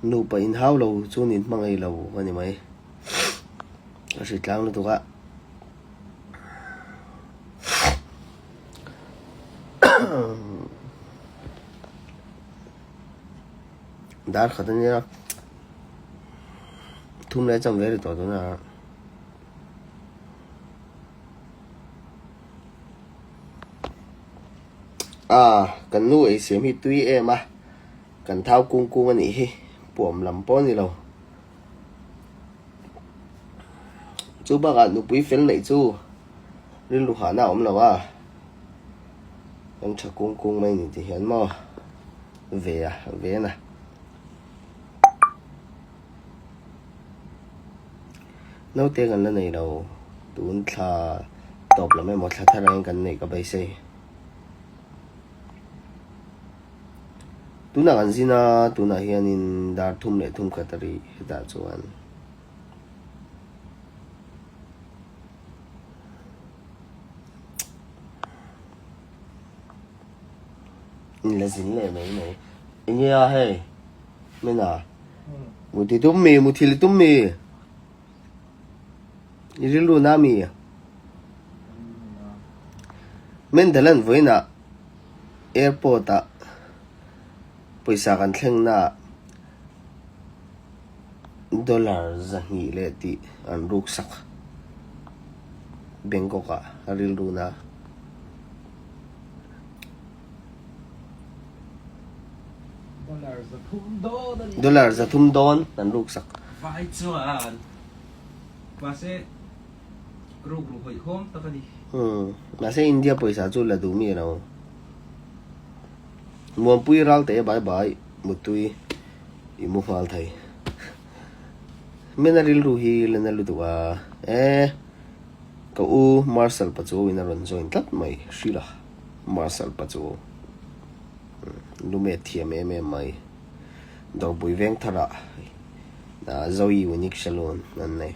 Nupa inhau lo chu nin hmangaih lo a ni mai. Ka hri tlang lutuk a. Dar khat a nia. Thum leh cham ve ri tawh tuna. A kan nu ei siam hi tui em a. Kan thau kung kung a nih hi. Puam lam pawh a ni lo. Chu bakah nupui fel neih chu rilru hahna a awm lo a. Kan tha kung kung mai ni ti hian maw ve a ve na. Naute kan la nei lo tun thla tawp lam emaw thla thar angin kan neih ka beisei. Tunah kan zin a tunah hianin dar thum leh thum khat a ri hetah chuan. In la zin leh mai mai. Enge a hei? Mena. Muti tum mi, muthil tum mi. I rilru na mi. Mendalan vawiinah airport ah pawisa kan thleng na ah Dollar 200 leh tih an ruk sak Bangkok ah a rilru na. Dollar 300 dawn an ruk sak. Vai chuan mahse ruk ru hawihhawm tak a ni. Umm mahse India pawisa chu la duh mi lo. Muanpui ral teh e bye bye Mutui. I mu nghal thei. Mena rilru hi la na lutuk a. E, ka u Marcel Pachuau in a rawn join tlat mai. Hrila, Marcel Pachuau. Lumet thiam em em mai. Dawrpui veng tharah Zoe Unique Salon an nei.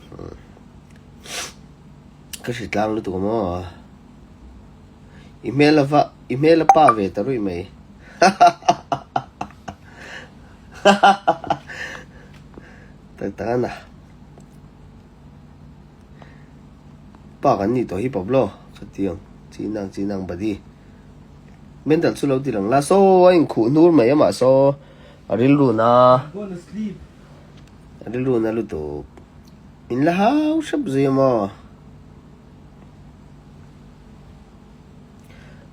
Ka hritlang lutuk a maw. I hmel a va, i hmel a pa ve ta ruih mai. Tak tak a na. Pa kan nih tawh hi Pablo, ka ti ang. Chinang chinang buddy. Mental chu lo ti lang la. Saw a inkhuh hnur mai amah saw a rilru na. A rilru na lutuk. In la hau hrep zui a maw.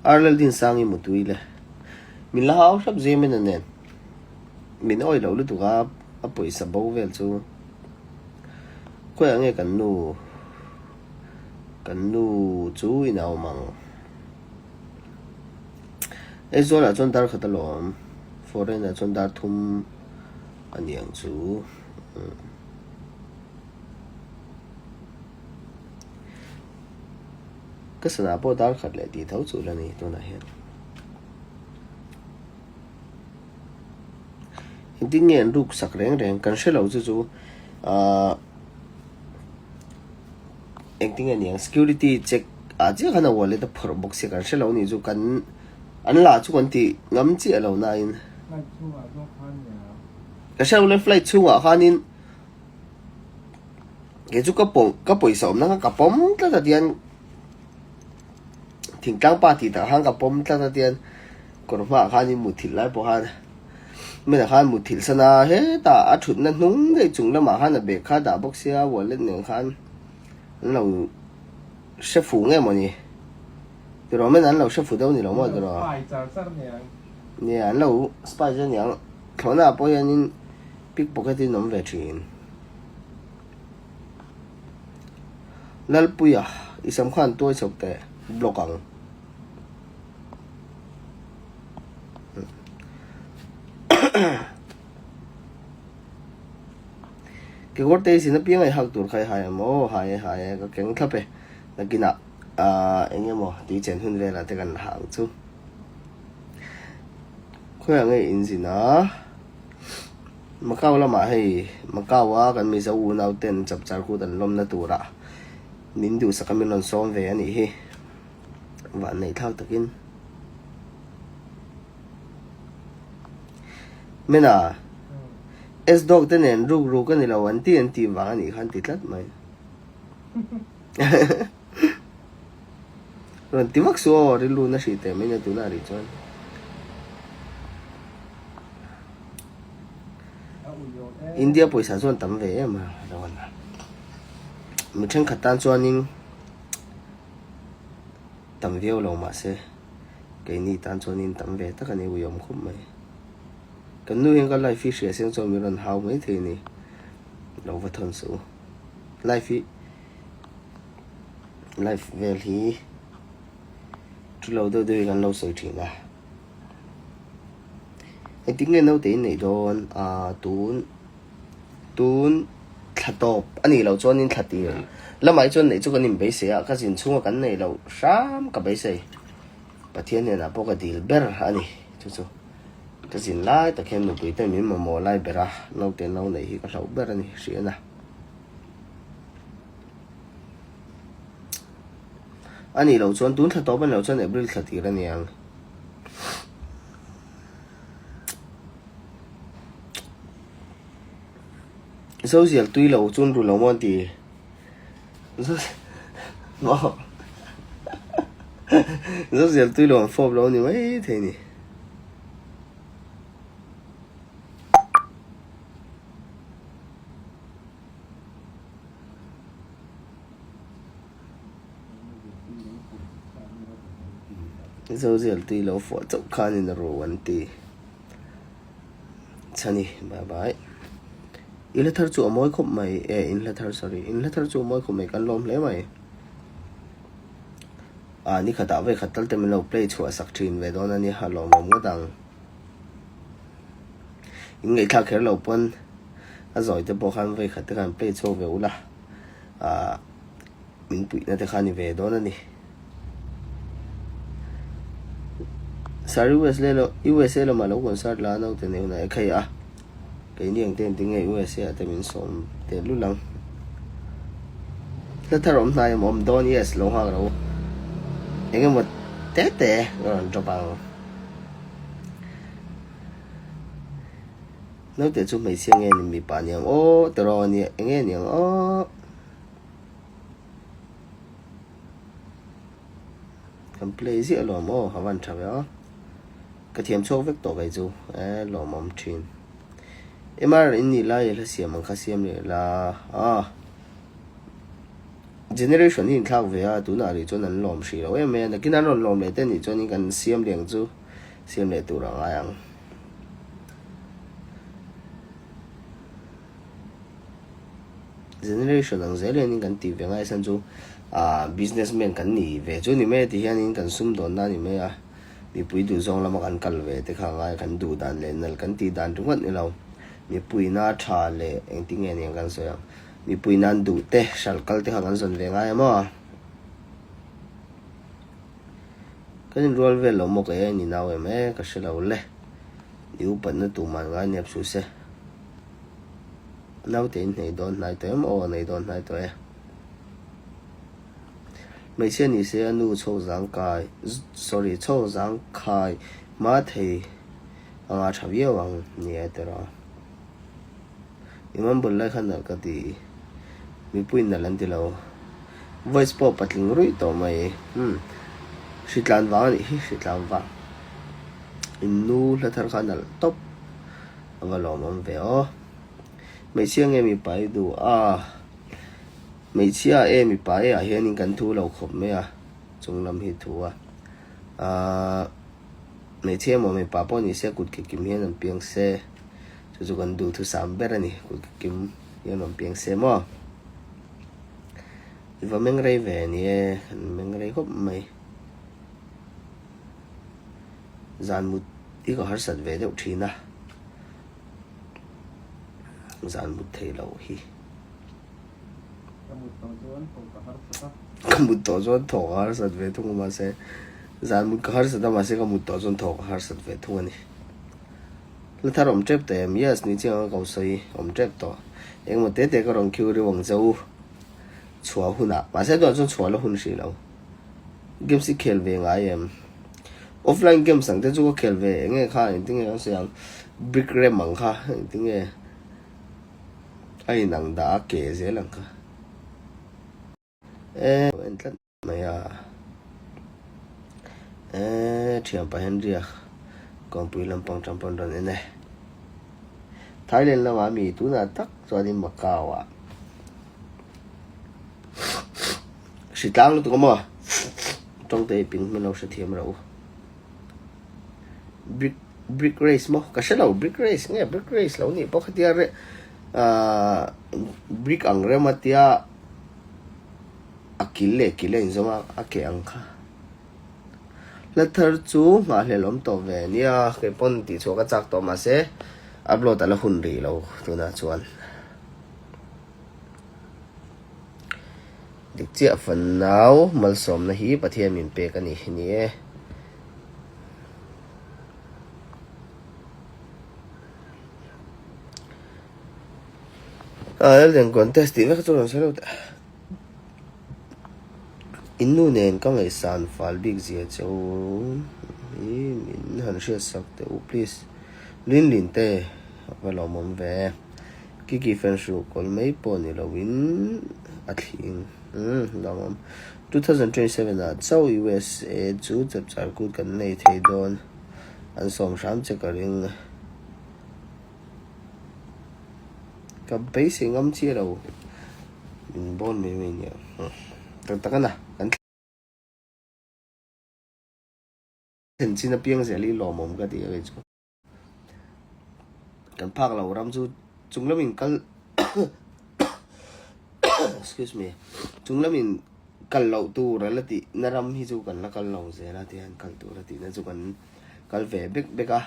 Arlel din sang i mutui le. Min la hau hrep zui min a nen. Min awi loh lutuk a, a pawisa bo vel chu. Khawiah nge kan nu, kan nu chu in a awm ang. Aizawl ah chuan dar khat alawm, foreign ah chuan dar thum a ni ang chu. Ka sana pawh dar khat leh tih tho chu la ni tunah hian. Engtin nge an ruk sak reng reng kan hre lo chu chu ahh engtin nge niang security check ah chiah khan a wallet a phawrh bawk sia kan hre lo nih chu kan an lah chu kan tih ngam chiah lo nain ka hre lo le flight chhungah khanin. Kei chu ka pawm ka pawisa awmna kha ka pawm tlat a tian thingtlang pa tih takah khan ka pawm tlat a tian kawr hmaah khanin muthilh lai pawh khan hmanah khan muthilh san a hetah a thutna hnung daih chung lamah khan a bag kha a dah bawk sia wallet nen khan an lo hre fuh nge mawni tiraw hmanah an lo hre fuh deuh a ni lo maw tiraw nia an lo spy chu a niang thlawhna ah pawh hianin. Pickpocket in awm ve thin. Lalpuia, i sam khan tuai chho teh block ang. Kekawr te sin apiang a i hak tur kha i hai em? Aw hai e hai e ka keng thlap e. Nakinah ah eng emaw tui chen hun velah te kan ha ang chu. Khawiah nge in zin a? Macau lamah hei Macau a kan Mizo unau ten chapchar kut an lawmna turah min duhsak a min rawn sawm ve a nih hi. Van neih thlak takin. Mena. S-Dog te nen ruk ruk a ni lo an ti an tih vang a nih khan ti tlat mai. Rawn ti vak suh aw, rilru na hrih teh mai nia tunah rih chuan. India pawisa chuan tam ve em a lo an a. Mi thenkhat tan chuanin tam viau lo mahse keini tan chuanin tam ve tak a ni uiawm khawp mai. Kan nu hian ka life hi hria seng chuan min rawn hau mai thei a ni. Lo va thawn suh u. Life hi life vel hi thu lo deuh deuh hi kan lo sawi thin a. Engtik nge naute in neih dawn a tun tun thla tawp a nih loh chuanin thla tir lamah hi chuan neih chu kan inbeisei a ka zin chhunga kan neih loh hram ka beisei Pathian hnenah pawh ka dil ber a ni chu chu ka zin lai tak hian nupui ten min mamawh lai ber a naute no neih hi ka hlauh ber a ni hriat a. A nih loh chuan tun thla tawp a nih loh chuan April thla tir a ni ang. Zozial tui lo chun ru lo maw an ti. Zozial tui lo an fawp lo a ni mai thei a ni. Zozial tui lo fuah chauh khanin a ru an ti. Chhani bye bye. I hla thar chu a mawi khawp mai e in hla thar sorry in hla thar chu a mawi khawp mai kan lawm hle mai. Ah ni khatah vei khat tal te min lo play chhuah sak thin ve dawn a nia a lawmawm ngawt ang. In ngaihthlak kher lo pawn a zawi te pawh khan vei khat te khan play chhuak ve ula ah min puihna te kha a ni ve dawn a ni. Sir USA lo USA lamah lo concert la naute nei hunah e khai a keini ang te engtin nge USA ah te min sawm teh lul ang. Hla thar awm hnai em awm dawn yes lo nghak lo engemaw te te ka rawn drop ang. Naute chu hmeichhia nge ni mipa niang aw tiraw nia enge niang aw. Kan play ziah lawm aw ka van tha ve a. Ka thiam chhuak vek tawh kei chu e lawmawm thin. MR in nih lai hla siam ang kha siam leh la a. Generation hi inthlak ve a tunah rih chuan an lawm hrih lo em mai a nakin an rawn lawm leh te nih chuanin kan siam leh ang chu siam leh tur a ngai ang. Generation ang zel hianin kan tih ve ngai san chu ah business man kan ni ve chu ni mai a ti hianin kan sumdawnna a ni mai a, mipui duhzawng lama kan kal ve te kha ngai kan duh dan leh nal kan tih dan ringawt ni lo, mipuina tha leh engtin nge niang kan sawi ang, mipui nan duh te hralh kal te kha kan zawn ve ngai a maw? Kan inrual vel lo maw kei a ni nau em e ka hre lo le, i upatna tuman ngai nep suh se. Naute in nei dawn hnai tawh em? Aw nei dawn hnai tawh e. Hmeichhia ni se a nu chhawk zang kai, sorry, chhawk zang khai hma thei anga tha viau ang ni e tiraw. I mumble lai kha nalh ka ti, mipui nalh an ti lo. Voice pawh patling ruih tawh mai. Umm hritlan vang a nih hi, hritlan vang. In nu hla thar kha nalh tawp. A va lawmawm ve aw. Hmeichhia nge mipa i duh a? Hmeichhia e mipa e ah hianin kan thu lo khawp mai a, chung lam hi thu a. Ahh hmeichhia emaw mipa pawh ni se kut ke kim hian an piang se, chu chu kan duhthusam ber a ni, kut ke kim hian rawn piang se maw? I va meng rei ve ni e, kan meng rei khawp mai. Zan mut hi ka harsat ve deuh thin a, zan mut theih loh hi. Ka mut tawh chuan thawh ka harsat a. Ka mut tawh chuan thawh ka harsat ve thung a mahse zan mut ka harsat a mahse ka mut tawh chuan thawh ka harsat ve thung a ni. Hla thar awm tep tawh em? Yes, ni chiang a ko sawi awm tep tawh. Engemaw te te ka rawn khiu riau ang che u chhuah hunah mahse tunah chuan chhuah la hun hrih lo. Games i khel ve ngai em? Offline games ang te chu ka khel ve eng nge kha engtin nge kan sawi ang brick rem ang kha engtin nge. A inang dah a ke zel ang kha. E en tlat mai a. E thianpa Henry-a kawngpui lampang tang pawn rawn en e. Thailand lamah mi tunah tak chuanin Macau-ah hritlang lutuk a maw? Tawngte i ping hman lo hrethiam reuh u. Brick brick race maw? Ka hre lo brick race nge brick race lo nih pawh khatia re ahh brick ang rem a tia a kil leh kil a inzawm a a keh ang kha. Hla thar chu nghahhlelh awm tawh ve nia kei pawn tih chhuah ka chak tawh mahse upload a la hun rih lo tunah chuan. Dik chiah fanau malsawmna hi Pathian min pek a ni ni e. Ah Elden contest tih vek chu rawn sawi lo teh. In nu nen ka ngaihsan fal bik zia che u hi min han hriat sak teh u please. Lin Lin te a va lawmawm ve. Kiki fan hruh kawl mai pawh ni lo in a thling. Umm lawmawm. 2027 ah chauh USA chu chapchar kut kan nei thei dawn. An sawm hram che ka ring. Ka beisei ngam chiah lo. Min bawn mai mai nia. Tak tak a na. Kan thlen chin apiang zel hi lawmawm ka ti a kei chu. Kan phak lo ram chu chung lamin kal excuse me chung lamin kal loh tur a la tih na ram hi chu kan la kal lo zel a tihian kal tur a tihna chu kan kal ve bek bek a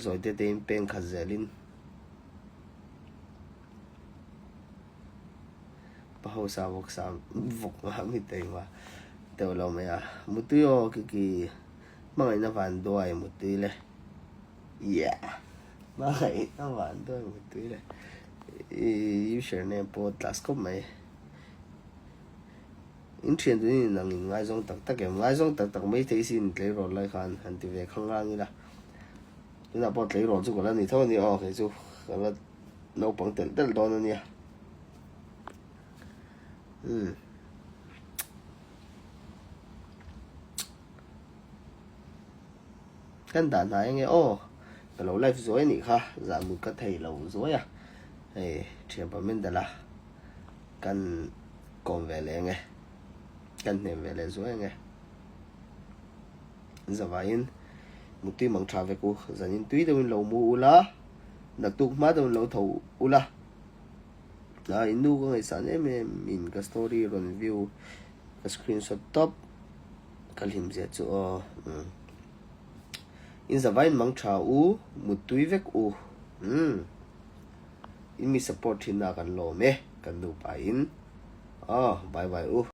zawi te te in peng khat zelin pa hausa vawk sa vawk nga mi taima deuh lo mai a mutui aw kiki. Hmangaihna van duai mutui le. Yeah. Hmangaihna van duai mutui le. I username pawh class khawp mai. In thian tunin in ang in ngaizawng tak tak em? Ngaizawng tak tak mai thei sin tleirawl lai khan han ti ve khang ngang ila. Tunah pawh tleirawl chu ka la ni tho a ni aw kei chu ka la naupang telh telh dawn a nia. Umm. Kan dah hnai ange aw ka lo live zuai anih kha zah mut ka thei lo zuai a hei thianpa Mendel a kan kawm ve leh ange kan hnem ve leh zuai ange zavaiin mutui mang tha vek u zanin tui deuhin lo mu ula naktuk hma deuhin lo tho ula a in nu ka ngaihsan em em in ka story rawn view ka screenshot tawp. Ka hlim zia chu aw. Umm. In zavain mang tha u, muttui vek u. Umm. In mi support thin na kan lawm e, kan nupa in. Aw, bye bye u.